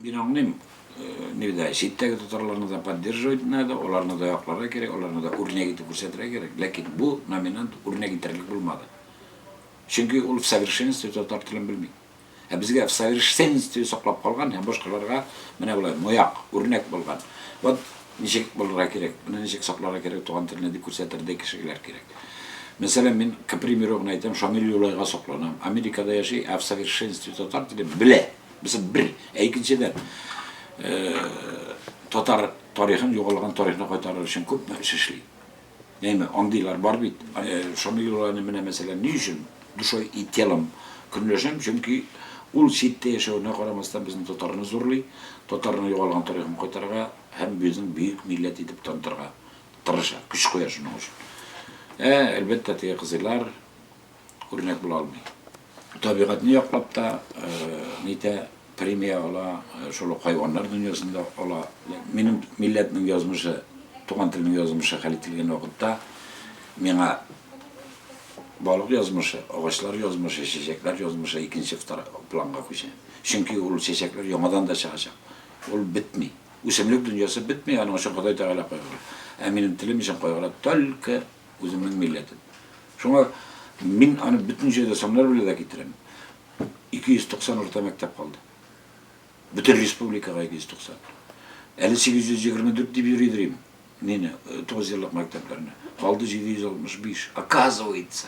Мин аңлыйм, ни дә, читтәге татарларны да поддерживать надо, аларны да якларга кирәк, аларны да үрнәк итеп күрсәтергә кирәк. Ләкин бу номинант үрнәк итәрлек булмады. Чөнки ул в совершенстве татар телен белми. Ә безгә в совершенстве саклап калган һәм башкаларга менә болай маяк, үрнәк булган. Вот ничек булырга кирәк, менә ничек сакларга кирәк туган телне дип күрсәтердәй кешеләр кирәк. Мәсәлән, мин, к примеру гына әйтәм, Шамил Юлайга сокланам. Америкада яши, ә в совершенстве татар телен белә. Берсе бер, ә икенчедән, татар тарихын, югалган тарихны кайтарыр өчен күпме эш эшли. Әйме, андыйлар бар бит. Шамил Юлайны менә мәсәлән, ни өчен душой и телом көнләшәм, чөнки ул читтә яшәвенә карамастан безнең татарны зурлый, татарны югалган тарихын кайтарырга һәм безнең бөек милләт итеп танытырга тырыша, көч куя шуның өчен. Ә, әлбәттә, теге кызыйлар үрнәк була алмый. Табигатьне яклап та нитә, премия ала, шул ук хайваннар дөньясында ала. Минем милләтнең язмышы, туган телнең язмышы хәл ителгән вакытта миңа балык язмышы, агачлар язмышы, чәчәкләр язмышы икенче планга күчә. Чөнки ул чәчәкләр яңадан да чыгачак. Ул бетми. Үсемлек дөньясы бетми, аның өчен Ходай Тәгалә кайгыра. Ә минем телем өчен кайгыра только үземнең милләтем. Шуңа мин аны бөтен җирдә саннар белән дә китерәм. 290 урта мәктәп калды. Бөтен республикага 290. Әле 824 дип йөридер им. Нине, 9 еллык мәктәпләрне. Калды 765. Оказывается,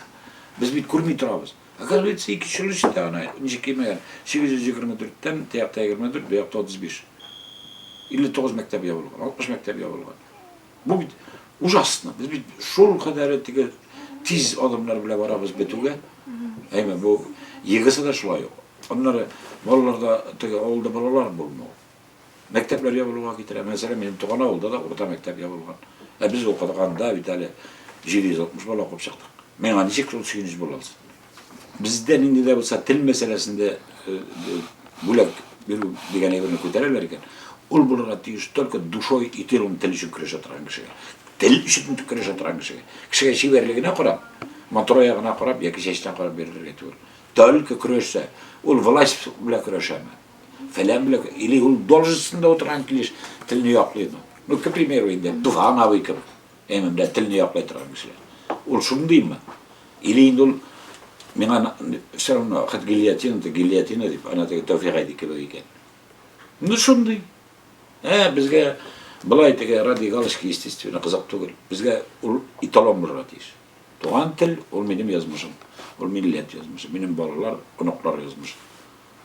без бит күрми торабыз. Оказывается, 2 ел эчендә ана ничек килмәгән. 824-тән теякта 24, бу якта 35. 59 мәктәп ябылган, 60 мәктәп ябылган. Бу бит ужасно. Без бит шул кадәр теге тиз адымнар белән барабыз бетүгә. Әйме, бу ЕГЭсы да шулай ук. Аннары балаларда теге авылда балалар булмау. Мәктәпләр ябылуга китерә. Мәсәлән, минем туган авылда да урта мәктәп ябылган. Ә без укыганда бит әле 760 бала укып чыктык. Миңа ничек шул сөенеч була алсын? Бездә нинди дә булса тел мәсьәләсендә бүләк бирү дигән әйберне күтәрәләр икән, ул булырга тиеш только душой и телом тел өчен көрәшә торган кешегә. Тел өчен көрәшә торган кешегә. Кешегә чибәрлегенә карап, матур аягына карап яки чәченә карап бирелергә түгел. Только көрәшсә, ул власть белән көрәшәме? Фәлән белән, или ул должностьында утырган килеш телне яклыймы? Ну, к примеру, инде Туфан абый кебек. Әйме, менә телне яклый торган кешеләр. Ул шундыймы? Или инде ул миңа все равно хоть гильотина, то гильотина дип, ана теге Тәүфик Айди кебек икән. Ну шундый. Ә безгә былай теге ради галочки, естественно, кызык түгел. Безгә ул эталон булырга тиеш. Туган тел ул минем язмышым, ул милләт язмышы, минем балалар, оныклар язмышы.